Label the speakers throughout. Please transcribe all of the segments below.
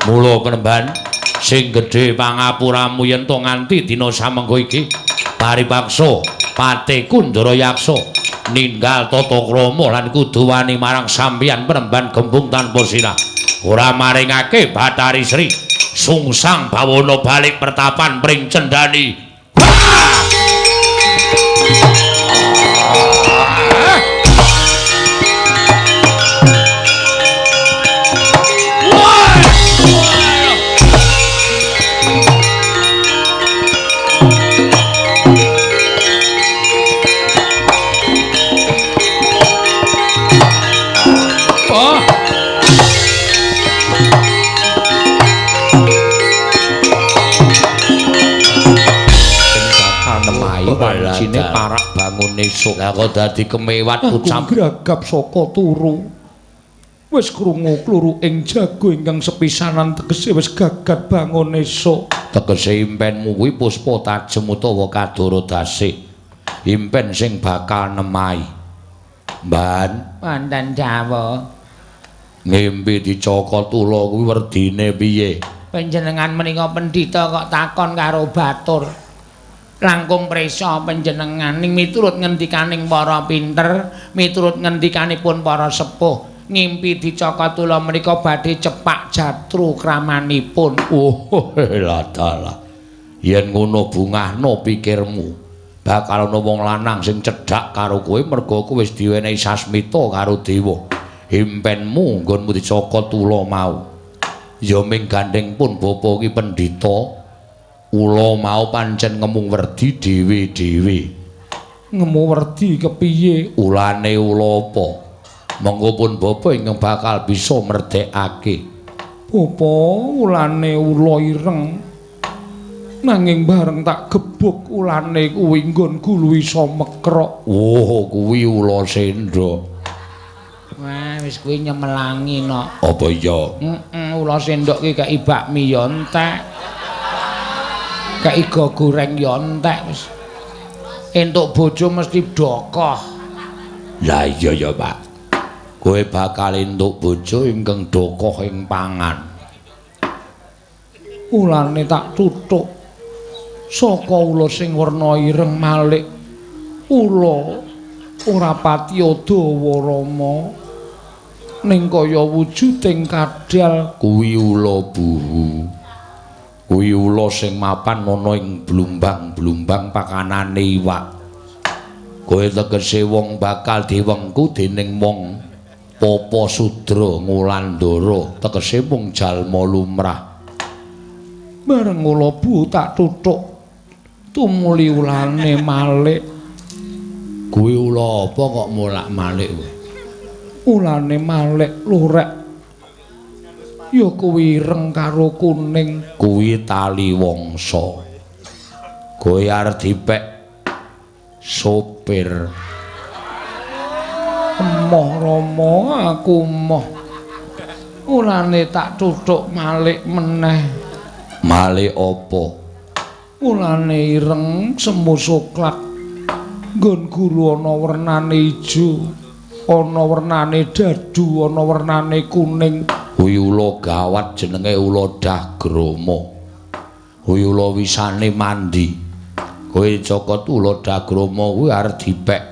Speaker 1: Mula penemban sing gedhe pangapuramu yen to nganti dina samengko iki paripaksa Pate Kundara Yaksa ninggal tata krama lan kudu wani marang sampeyan penemban gembung tanpa sirah. Ora maringake Bathari Sri sungsang bawana balik pertapan pring cendhani. Wancine parak bangun esuk. Lah kok dadi kemewat ucap
Speaker 2: gragap saka turu. Wis krungu kluru ing jago ingkang sepisanan tegese wis gagat bangun esuk.
Speaker 1: Tegese impenmu kuwi puspa tajem utawa kadara dasih. Impen sing bakal nemahi. Mban,
Speaker 3: wonten dawuh.
Speaker 1: Ngimpi dicokot ula kuwi werdine piye?
Speaker 3: Panjenengan menika pendhita kok takon karo batur. Langkung prisa panjenengan ning miturut ngendikaning para pinter, miturut ngendikanipun para sepuh, ngimpi dicokot ula menika badhe cepak jatru kramanipun.
Speaker 1: Oh, ladalah. Yen ngono bungahno pikirmu. Bakal ana wong lanang sing cedhak karo kowe merga kowe wis diwenehi sasmita karo dewa. Impenmu nggonmu dicokot ula mau. Ya ming gandheng pun bapa iki pendhita. Ula mau pancen ngemu werdi dhewe-dhewe.
Speaker 2: Ngemu werdi kepiye?
Speaker 1: Ulane ula apa? Monggo pun bapa ingkang bakal bisa merdekake.
Speaker 2: Bapa, ulane ula ireng. Nanging bareng tak gebuk ulane kuwi nggon gulu iso mekrok.
Speaker 1: Oh, kuwi ula sendok.
Speaker 3: Wah, wis kuwi nyemelangi nok.
Speaker 1: Apa iya?
Speaker 3: Heeh, ula sendok ki kei bakmi ya entek. Kei iga goreng ya entek wis. Entuk bojo mesti dokoh.
Speaker 1: Lah iya ya, Pak. Kowe bakal entuk bojo ingkang dokoh ing pangan.
Speaker 2: Ulane tak tutuk. Saka ula sing werna ireng malik. Ula ora patiya dawa Rama. Ning kaya wujuding kadal
Speaker 1: kuwi ula buhu. Kuwi ula sing mapan ana ing blumbang-blumbang pakanane iwak. Kowe tegese wong bakal diwengku dening wong papa sudra ngulandara, tegese mung jalma lumrah.
Speaker 2: Bareng ula buhu tak tutuk, tumuli ulane malik.
Speaker 1: Kuwi ula apa kok molak-malik kowe?
Speaker 2: Ulane malik lurek. Ya kuwi ireng karo kuning.
Speaker 1: Kuwi tali wangsa. Kowe arep dipek sopir.
Speaker 2: Emoh Rama, aku emoh. Ulane tak tutuk malik meneh.
Speaker 1: Malik apa?
Speaker 2: Ulane ireng semu soklat. Nggon gulu ana wernane ijo, ana wernane dadu, ana wernane kuning.
Speaker 1: Kuwi ula gawat jenenge ula Dagrama. Kuwi ula wisane mandi. Kowe cokot ula Dagrama kuwi arep dipek.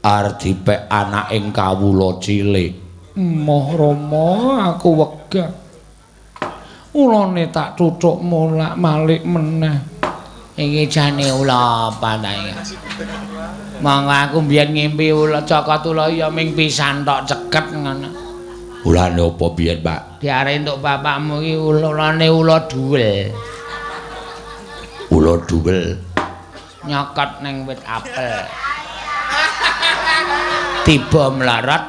Speaker 1: Arep dipek anaking kawula cilik.
Speaker 2: Emoh Rama, aku wegah. Ulane tak tutuk molak-malik meneh.
Speaker 3: Iki jane ula apa ta iki? Monggo aku mbiyen ngimpi ula cokot ula ya ming pisan tok ceket ngono.
Speaker 1: Ulane apa biyen, Pak?
Speaker 3: Diare entuk bapakmu iki ulane ula duwel.
Speaker 1: Ula duwel
Speaker 3: nyokot ning wit apel. Tiba mlorot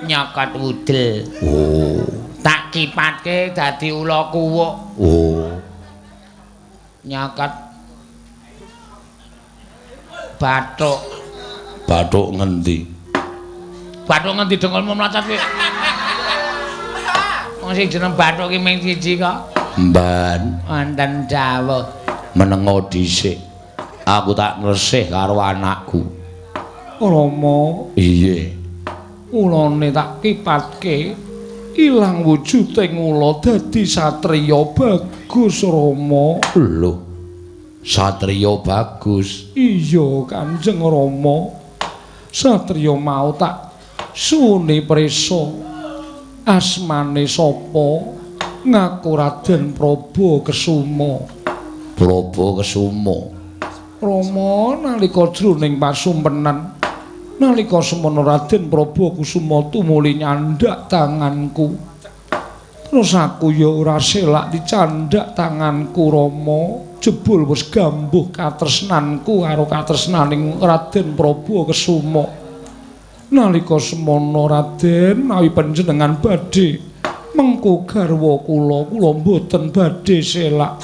Speaker 3: nyokot wudel.
Speaker 1: Oh,
Speaker 3: tak kipatke dadi ula kuwuk.
Speaker 1: Oh.
Speaker 3: Nyokot bathuk.
Speaker 1: Bathuk ngendi?
Speaker 3: Bathuk ngendi dengkulmu mlocot kuwi? Wong sing jeneng bathuk ki ming siji kok.
Speaker 1: Mban,
Speaker 3: wonten dawuh.
Speaker 1: Menengo dhisik. Aku tak ngresih karo anakku.
Speaker 2: Rama.
Speaker 1: Iya.
Speaker 2: Ulane tak kipatke. Ilang wujuding ula dadi satriya bagus Rama.
Speaker 1: Lho. Satriya bagus.
Speaker 2: Iya Kanjeng Rama. Satriya mau tak suwuni prisa. Asmane sapa? Ngaku Raden Prabu Kesuma.
Speaker 1: Prabu Kesuma.
Speaker 2: Rama nalika jroning pasumpenan nalika semono Raden Prabu Kusuma tumuli nyandhak tanganku. Terus aku ya ora selak dicandhak tanganku Rama. Jebul wis gambuh katresnanku karo katresnaning Raden Prabu Kesuma. Nalika semono Raden nawi panjenengan badhe mengku garwa kula, kula mboten badhe selak.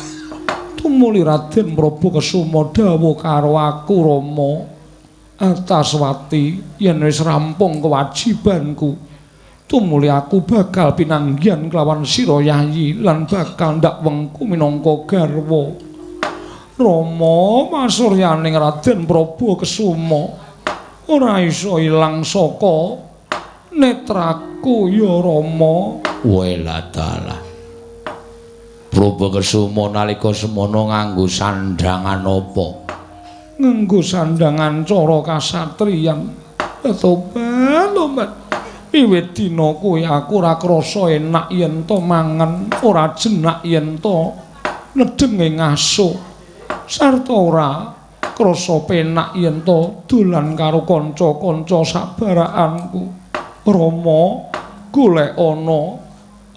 Speaker 2: Tumuli Raden Prabu Kesuma dawuh karo aku Rama, Ataswati yen wis rampung kewajibanku, tumuli aku bakal pinanggihan kelawan sira Yayi lan bakal ndak wengku minangka garwa. Rama, masuryaning Raden Prabu Kesuma ora iso ilang saka netraku ya Rama.
Speaker 1: Weladalah. Prabu Kesuma nalika semono nganggo sandhangan apa?
Speaker 2: Nganggo sandhangan cara kasatriyan. Tobat, tobat. Wiwit dina kuwi aku ora krasa enak yen to mangan, ora jenak yen to nedhenge ngaso. Sarta ora krasa penak yen to dolan karo kanca-kanca sabarakanku. Rama, golek ana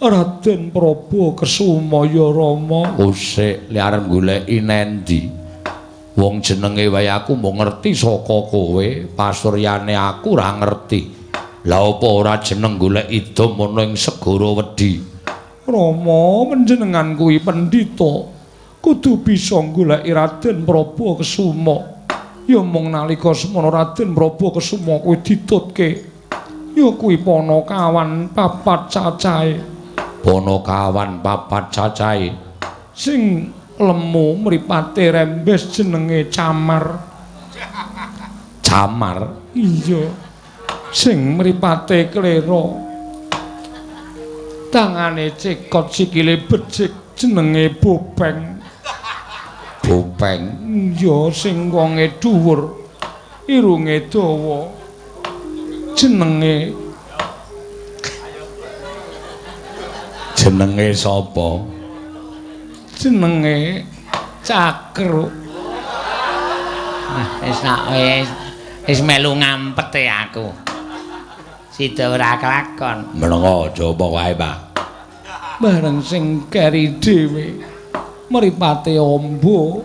Speaker 2: Raden Prabu Kesuma ya Rama.
Speaker 1: Usik le arep goleki nendi? Wong jenenge wae aku mung ngerti saka kowe, pasuryane aku ora ngerti. Lah apa ora jeneng golek idom ana ing segara wedi?
Speaker 2: Rama, panjenengan kuwi pendhita, kudu bisa goleki Raden Prabu Kesuma. Ya mung nalika semono Raden Prabu Kesuma kuwi ditutke, ya kuwi panakawan papat cacahe.
Speaker 1: Panakawan papat cacahe
Speaker 2: sing lemu mripate rembes jenenge Camar.
Speaker 1: Camar?
Speaker 2: Iya. Sing mripate klera, tangane cekot sikile becik jenenge Bopeng.
Speaker 1: Bopeng?
Speaker 2: Iya, sing wonge dhuwur irunge dawa jenenge
Speaker 1: jenenge sapa?
Speaker 2: Jenenge Cakruk.
Speaker 3: Nah, wis wis melu ngampete aku. Sida ora kelakon.
Speaker 1: Menengo aja apa wae, Pak.
Speaker 2: Bareng sing keri dhewe mripate amba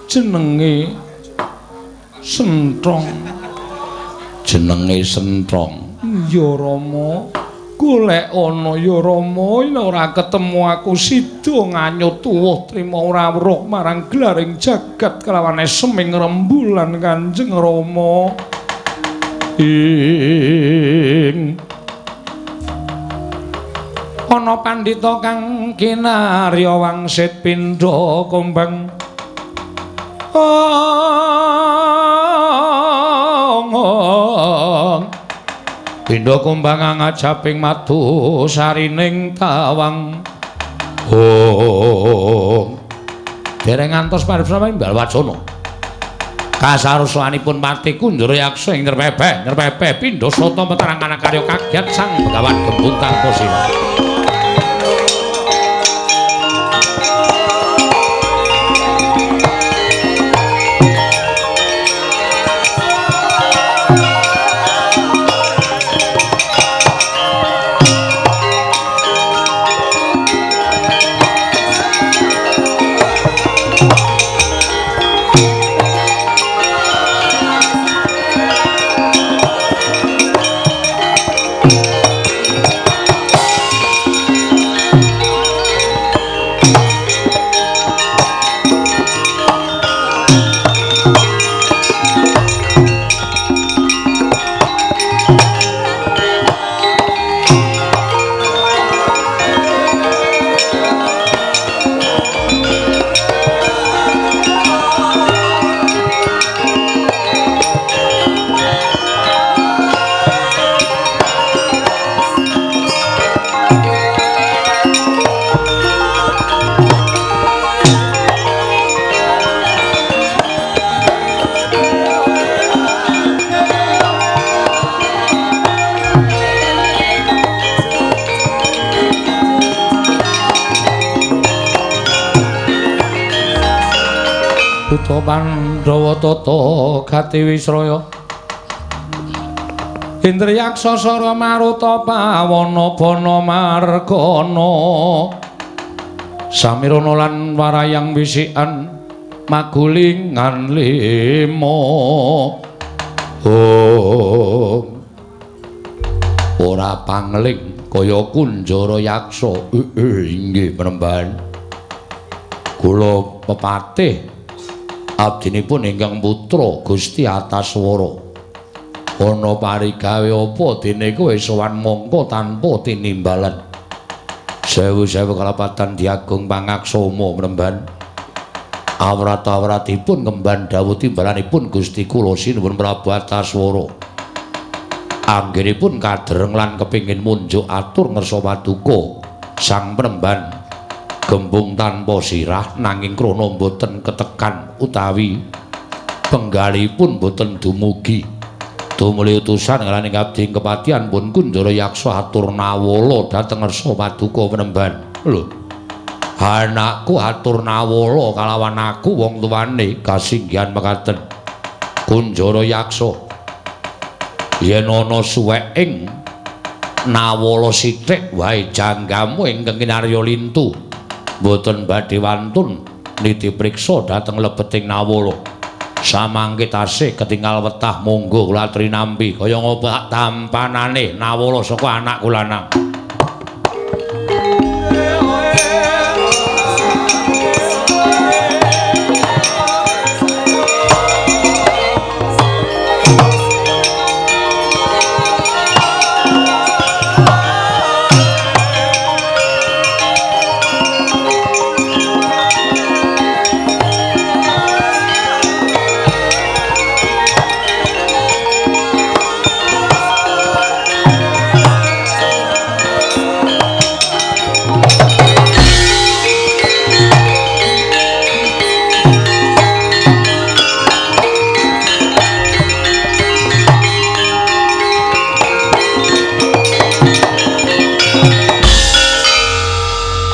Speaker 2: jenenge Sentrong.
Speaker 1: Jenenge Sentrong.
Speaker 2: Iya Rama. Golek ana ya Rama, yen ora ketemu aku sida nganyut tuwuh trima ora weruh marang glaring jagat kelawan eseming rembulan Kanjeng Rama. Ing ana pandhita kang kinarya wangsit pindha kumbang. Pindha kumbang ngajaping madu sarining tawang.
Speaker 1: Oh. Dereng ngantos paripurna imbal wacana. Kasarusanipun pati kunjara yaksa ing nrepepeh, nrepepeh pindha sata metarang karya kagiat sang Begawan Gembung Kartosina.
Speaker 2: Tata Pandhawa tata gati wisraya Indriyaksa sara maruta pawana bana margana Samirana lan warayang wisikan magulingan lima. Oh, ora pangling kaya Kunjara Yaksa. Inggih Panembahan. Kula pepatih abdinipun ingkang putra Gusti Ataswara. Ana parigawe apa dene kowe sowan mangka tanpa tinimbalan. Sewu-sewu kalapatan diagung pangaksama Panembahan. Awrat-awratipun ngemban dawuh timbalanipun Gusti kula sinuwun Prabu Ataswara. Anggenipun kadereng lan kepingin munjuk atur ngersa paduka Sang Panembahan gembung tanpa sirah nanging krana boten ketekan utawi penggalipun boten dumugi. Tumuli utusan ngraning abdi ing kepatihan pun Kunjara Yaksa atur nawala dhateng ngersa paduka Panembahan. Lho, anakku atur nawala kalawan aku wong tuwane kasinggihan mekaten. Kunjara Yaksa, yen ana suweking nawala sithik wae janggamu ingkang kinarya lintu mboten badhe wantun niti priksa dhateng lebeting nawala. Samangke tasih ketinggal wetah monggo kula trinampi kaya ngapa tampanane nawala saka anakku lanang.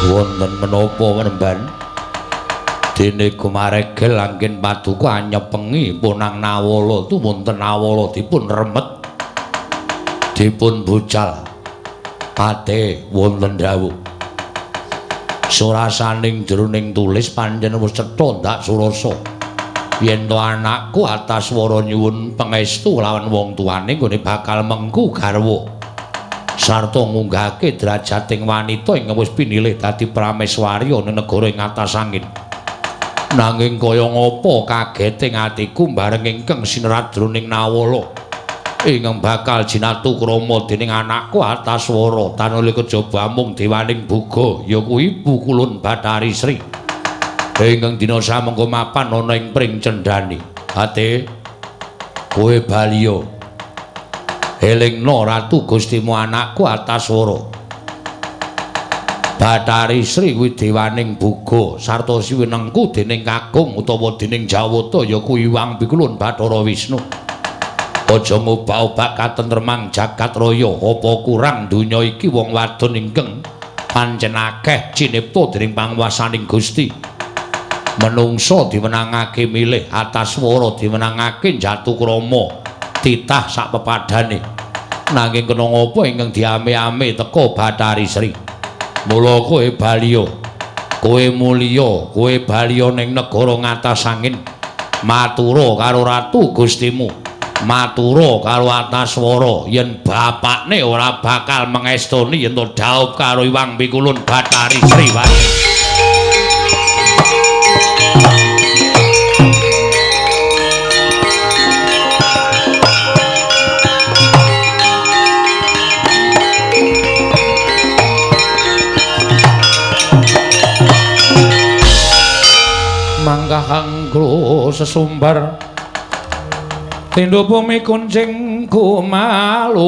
Speaker 2: Wonten menapa Panembahan? Dene gumaregel anggen paduka anyepengi punang nawala tumunten nawala dipun remet dipun bucal pate wonten dawuh. Surasaning jroning tulis panjenengan wis cetha ndak surasa yen to anakku Ataswara nyuwun pangestu lawan wong tuane nggone bakal mengku garwa sarta ngunggahake derajating wanita ingkang wis pinilih dadi prameswari ana negara ing atas angin. Nanging kaya ngapa kageting atiku bareng ingkang sinerat jroning nawala ingkang bakal jinatu krama dening anakku Ataswara tanuli kejaba amung dewaning buga ya kuwi Ibu Kulun Bathari Sri ingkang dina samangka mapan ana ing pring cendhani. Ate kowe baliya elingna Ratu Gustimu anakku Ataswara Bathari Sri kuwi dewaning buga sarta siwinengku dening kakung utawa dening Jawata ya kuwi Hyang Pikulun Bathara Wisnu. Aja ngobak-obak katentremang jagat raya, apa kurang donya iki wong wadon ingkang pancen akeh cinipta dening panguwasaning Gusti. Menungsa diwenangake milih, Ataswara diwenangake jatukrama titah sak pepadane. Nanging kena ngapa ingkang diame-ame teka Bathari Sri. Mula kowe baliya, kowe mulya, kowe baliya ning negara ngatas angin, matura karo Ratu Gustimu, matura karo Ataswara yen bapakne ora bakal mengestoni yen to dhaup karo Hyang Pikulun Bathari Sri wae. Manggah anggra sesumbar tindha bumi kuncing kumaluduk.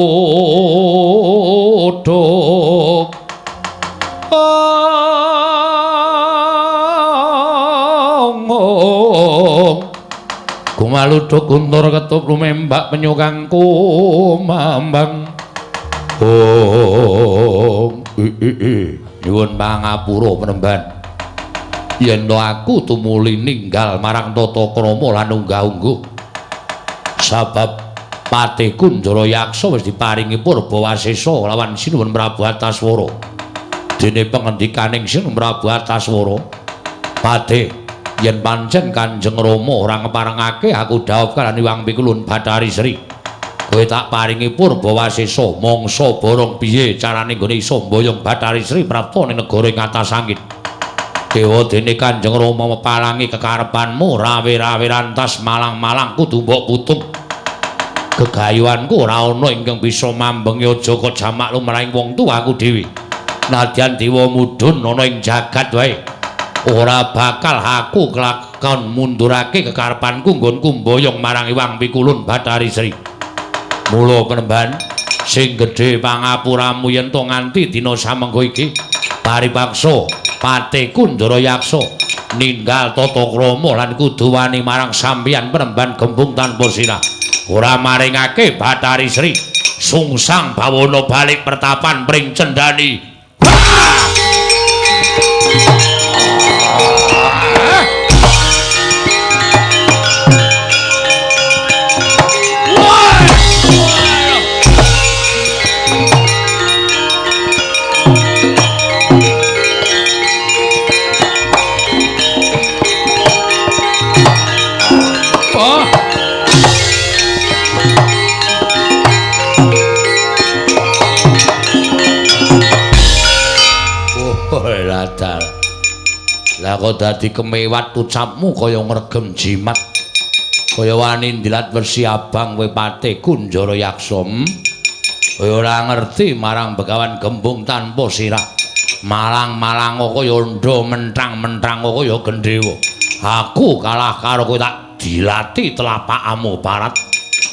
Speaker 2: Kumaluduk guntur ketup lumembak penyukang kumambang. Om nyuwun pangapura Panembahan.
Speaker 1: Yen to aku tumuli ninggal marang tata krama lan unggah-ungguh. Sabab Patih Kunjara Yaksa wis diparingi Purbawasesa lawan Sinuwun Prabu Antaswara. Dene pengendikaning Sinuwun Prabu Antaswara, Patih, yen pancen Kanjeng Rama ora ngeparengake aku dhawuh karo Hyang Pikulun Bathari Sri. Kowe tak paringi Purbawasesa mangsa borong piye carane nggone iso mboyong Bathari Sri prapta ning negara ing atas angin. Dewa dene Kanjeng Rama mepalangi kekarepanmu rawe-rawe rantas malang-malang kudu mbok putung. Gegayuhanku ora ana ingkang bisa mambengi aja kok jamak lumrahing wong tuaku dhewe. Nadyan dewa mudhun ana ing jagat wae. Ora bakal aku kelakon mundurake kekarepanku nggonku mboyong marang Hyang Pikulun Bathari Sri. Mula penemban sing gedhe pangapuramu yen to nganti dina samengko iki paripaksa Patih Kunjara Yaksa ninggal tata krama lan kudu wani marang sampeyan penemban gembung tanpa sirah. Ora maringake Bathari Sri sungsang bawana balik pertapan pring cendhani. Lah kok dadi kemewat ucapmu kaya ngregem jimat. Kaya wani ndilat wersi abang kowe Patih Kunjara Yaksa. Kowe ora ngerti marang Begawan Gembung tanpa sirah. Malang-malang kaya ndha mentrang-mentrang kaya gendhewa. Aku kalah karo kowe tak dilati telapakmu parat.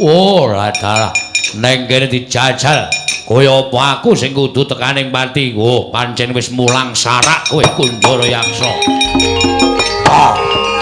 Speaker 1: Oh, dalah neng kene dijajal. Kaya apa aku sing kudu tekaning pati? Oh, pancen wis mulang sarak kowe Kunjara Yaksa. Aduh.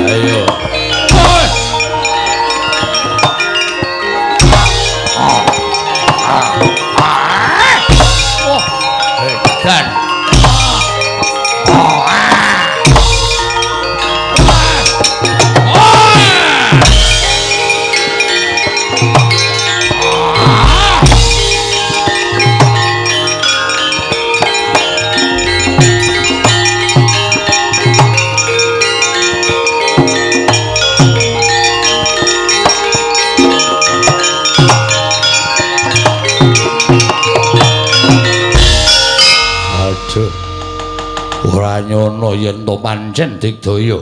Speaker 1: Ayo. Ora nyono yen to pancen digdaya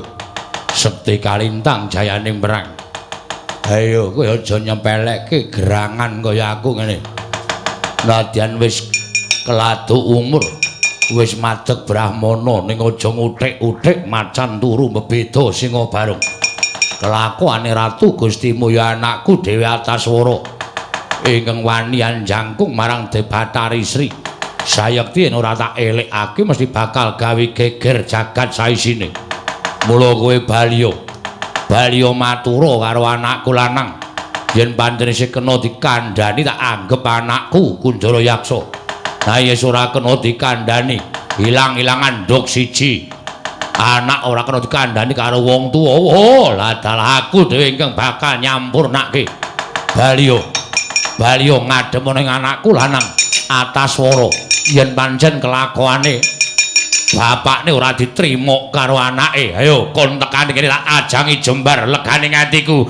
Speaker 1: sekti kalintang jayaning perang. Ayo kowe aja nyempelekke gerangan kaya aku ngene. Nadyan wis keladu umur, wis madeg brahmana ning aja nguthik-uthik macan turu mebeda singa barung. Kelakuane Ratu Gustimu ya anakku dhewe Antaswara ingkang wani anjangkung marang Bathari Sri. Sayekti yen ora tak elekake mesti bakal gawe geger jagat saisine. Mula kowe baliya, baliya matura karo anakku lanang. Yen pancen isih kena dikandhani tak anggep anakku Kunjara Yaksa. Nah yen ora kena dikandhani, ilang-ilangan nduk siji. Anak ora kena dikandhani karo wong tuwa. Oh, lah dalah aku dhewe ingkang bakal nyampurnake. Baliya, baliya ngadhem ning anakku lanang Antaswara. Yen pancen kelakuane bapakne ora diterima karo anake, ayo kon tekani kene tak ajangi jembar legane atiku.